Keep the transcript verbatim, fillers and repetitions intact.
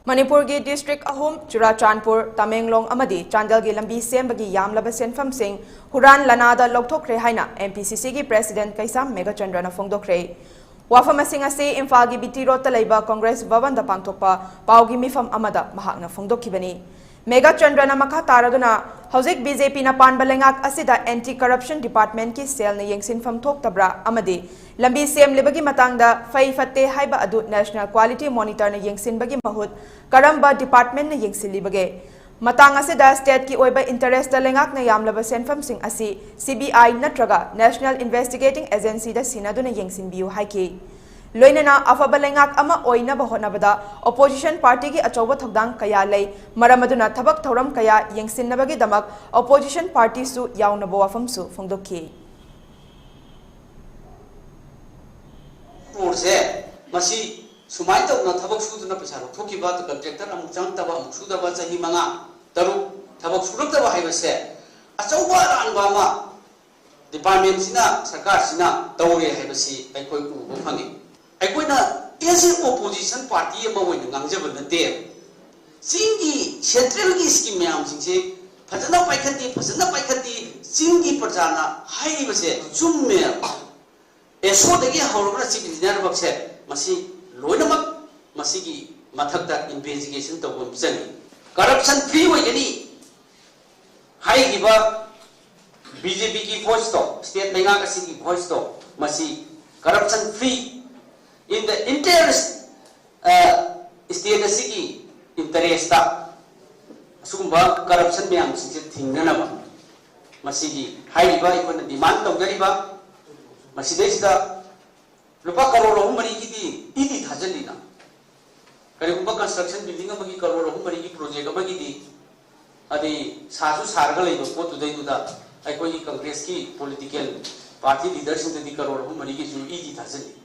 ꯃꯅꯤꯄꯨꯔꯒꯤ ꯗꯤꯁꯇ꯭ꯔꯤꯛ ꯑꯍꯨꯝ, ꯆꯨꯔꯥꯆꯥꯟꯄꯨꯔ, ꯇꯃꯦꯡꯂꯣꯡ ꯑꯃꯗꯤ ꯆꯥꯟꯗꯦꯜꯒꯤ ꯂꯝꯕꯤ ꯁꯦꯝꯕꯒꯤ ꯌꯥꯝꯂꯕ ꯁꯦꯟꯐꯝꯁꯤꯡ ꯍꯨꯔꯥꯟ ꯂꯅꯥꯗ ꯂꯧꯊꯣꯛꯈ꯭ꯔꯦ ꯍꯥꯏꯅ M P C Cꯒꯤ ꯄ꯭ꯔꯦꯁꯤꯗꯦꯟꯠ ꯀꯩꯁꯥꯝ ꯃꯦꯘꯆꯟꯗ꯭ꯔꯅ ꯐꯣꯡꯗꯣꯛꯈ꯭ꯔꯦ꯫ ꯋꯥꯐꯝ ꯑꯁꯤꯡ ꯑꯁꯤ ꯏꯝꯐꯥꯜꯒꯤ B T ꯔꯣꯗꯇ ꯂꯩꯕ ꯀꯣꯡꯒ꯭ꯔꯦꯁ ꯚꯕꯟꯗ ꯄꯥꯡꯊꯣꯛꯄ ꯄꯥꯎꯒꯤ ꯃꯤꯐꯝ ꯑꯃꯗ ꯃꯍꯥꯛꯅ ꯐꯣꯡꯗꯣꯛꯈꯤꯕꯅꯤ꯫ ꯃꯦꯘꯆꯟꯗ꯭ꯔꯅ ꯃꯈꯥ ꯇꯥꯔꯗꯨꯅ, ꯍꯧꯖꯤꯛ B J Pꯅ ꯄꯥꯟꯕ ꯂꯩꯉꯥꯛ ꯑꯁꯤꯗ Anti Corruption Departmentꯀꯤ ꯁꯦꯜꯅ ꯌꯦꯡꯁꯤꯟꯐꯝ ꯊꯣꯛꯇꯕ꯭ꯔꯥ ꯑꯃꯗꯤ ꯂꯝꯕꯤ ꯁꯦꯝꯂꯤꯕꯒꯤ ꯃꯇꯥꯡꯗ ꯐꯩ ꯐꯠꯇꯦ ꯍꯥꯏꯕ ꯑꯗꯨ National Quality Monitorꯅ ꯌꯦꯡꯁꯤꯟꯕꯒꯤ ꯃꯍꯨꯠ ꯀꯔꯝꯕ departmentꯅ ꯌꯦꯡꯁꯤꯜꯂꯤꯕꯒꯦ? ꯃꯇꯥꯡ ꯑꯁꯤꯗ stateꯀꯤ ꯑꯣꯏꯕ interestꯇ ꯂꯩꯉꯥꯛꯅ ꯌꯥꯝꯂꯕ ꯁꯦꯟꯐꯝꯁꯤꯡ ꯑꯁꯤ C B I ꯅꯠꯇ꯭ꯔꯒ National Investigating Agencyꯗ ꯁꯤꯟꯅꯗꯨꯅ ꯌꯦꯡꯁꯤꯟꯕꯤꯌꯨ ꯍꯥꯏꯈꯤ꯫ ꯂꯣꯏꯅꯅ ꯑꯐꯕ ꯂꯩꯉꯥꯛ ꯑꯃ ꯑꯣꯏꯅꯕ ꯍꯣꯠꯅꯕꯗ opposition partyꯒꯤ ꯑꯆꯧꯕ ꯊꯧꯗꯥꯡ ꯀꯌꯥ ꯂꯩ꯫ ꯃꯔꯝ ꯑꯗꯨꯅ ꯊꯕꯛ ꯊꯧꯔꯝ ꯀꯌꯥ ꯌꯦꯡꯁꯤꯟꯅꯕꯒꯤꯗꯃꯛ opposition partyꯁꯨ ꯌꯥꯎꯅꯕ ꯋꯥꯐꯝꯁꯨ ꯐꯣꯡꯗꯣꯛꯈꯤ꯫ ꯕꯣꯔꯗꯁꯦ ꯃꯁꯤ ꯁꯨꯃꯥꯏꯅ ꯇꯧꯗꯅ ꯊꯕꯛ ꯁꯨꯗꯨꯅ ꯄꯩꯁꯥ ꯂꯧꯊꯣꯛꯈꯤꯕ, ꯀꯟꯇ꯭ꯔꯦꯛꯇꯔ ꯑꯃꯨꯛ ꯆꯪꯉꯛꯇꯕ, ꯑꯃꯨꯛ ꯁꯨꯗꯕ, ꯆꯍꯤ ꯃꯉꯥ, ꯇꯔꯨꯛ ꯊꯕꯛ ꯁꯨꯔꯛꯇꯕ ꯍꯥꯏꯕꯁꯦ ꯑꯆꯧꯕ ꯑꯔꯥꯟꯕ ꯑꯃ ꯗꯤꯄꯥꯔꯠꯃꯦꯟꯁꯤꯅ, ꯁꯔꯀꯥꯔꯁꯤꯅ ꯇꯧꯔꯦ ꯍꯥꯏꯕꯁꯤ ꯑꯩꯈꯣꯏ ꯎꯕ ꯐꯪꯉꯤ꯫ ꯑꯩꯈꯣꯏꯅ as a opposition party ꯑꯃ ꯑꯣꯏꯅ ꯉꯥꯡꯖꯕ ꯅꯠꯇꯦ꯫ ꯆꯤꯡꯒꯤ ꯁꯦꯟꯇ꯭ꯔꯦꯜꯒꯤ ꯁ꯭ꯀꯤꯝ ꯃꯌꯥꯝꯁꯤꯡꯁꯦ ꯐꯖꯅ ꯄꯥꯏꯈꯠꯇꯦ, ꯐꯖꯅ ꯄꯥꯏꯈꯠꯇꯦ, ꯆꯤꯡꯒꯤ ꯄ꯭ꯔꯖꯥꯅ ꯍꯥꯏꯔꯤꯕꯁꯦ ꯆꯨꯝꯃꯦ꯫ ꯑꯦꯁꯣꯗꯒꯤ ꯍꯧꯔꯒ ꯆꯤꯞ ꯏꯟꯖꯤꯅꯤꯌꯥꯔ ꯐꯥꯎꯁꯦ ꯃꯁꯤ ꯂꯣꯏꯅꯃꯛ ꯃꯁꯤꯒꯤ ꯃꯊꯛꯇ ꯏꯟꯚꯦꯁꯇꯤꯒꯦꯁꯟ ꯇꯧꯕ ꯑꯃ ꯆꯪꯉꯤ꯫ ꯀꯔꯞꯁꯟ ꯐ꯭ꯔꯤ ꯑꯣꯏꯒꯅꯤ ꯍꯥꯏꯈꯤꯕ B J Pꯒꯤ ꯚꯣꯏꯁꯇꯣ, ꯁ꯭ꯇꯦꯠ ꯂꯩꯉꯥꯛ ꯑꯁꯤꯒꯤ ꯚꯣꯏꯁꯇꯣ, ꯃꯁꯤ corruption free in the interest, state ꯑꯁꯤꯒꯤ ꯏꯟꯇꯔꯦꯁꯇ ꯑꯁꯤꯒꯨꯝꯕ ꯀꯔꯞꯁꯟ ꯃꯌꯥꯝꯁꯤꯡꯁꯦ ꯊꯤꯡꯅꯅꯕ ꯃꯁꯤꯒꯤ ꯍꯥꯏꯔꯤꯕ ꯑꯩꯈꯣꯏꯅ ꯗꯤꯃꯥꯟ ꯇꯧꯖꯔꯤꯕ ꯃꯁꯤꯗꯩꯁꯤꯗ ꯂꯨꯄꯥ ꯀꯔꯣꯔ ꯑꯍꯨꯝ ꯃꯔꯤꯒꯤꯗꯤ ꯏꯗꯤ ꯊꯥꯖꯤꯜꯂꯤꯅ꯫ ꯀꯔꯤꯒꯨꯝꯕ ꯀꯟꯁꯇ꯭ꯔꯛꯁꯟ ꯕꯤꯜꯗꯤꯡ ꯑꯃꯒꯤ ꯀꯔꯣꯔ ꯑꯍꯨꯝ ꯃꯔꯤꯒꯤ ꯄ꯭ꯔꯣꯖꯦꯛ ꯑꯃꯒꯤꯗꯤ, ꯑꯗꯩ ꯁꯥꯁꯨ ꯁꯥꯔꯒ ꯂꯩꯕ ꯄꯣꯠꯇꯨꯗꯩꯗꯨꯗ ꯑꯩꯈꯣꯏꯒꯤ ꯀꯪꯒ꯭ꯔꯦꯁꯀꯤ ꯄꯣꯂꯤꯇꯤꯀꯦꯜ ꯄꯥꯔꯇꯤ ꯂꯤꯗꯔꯁꯤꯡꯗꯗꯤ ꯀꯔꯣꯔ ꯑꯍꯨꯝ ꯃꯔꯤꯒꯤꯁꯨ ꯏꯗꯤ ꯊꯥꯖꯤꯜꯂꯤ꯫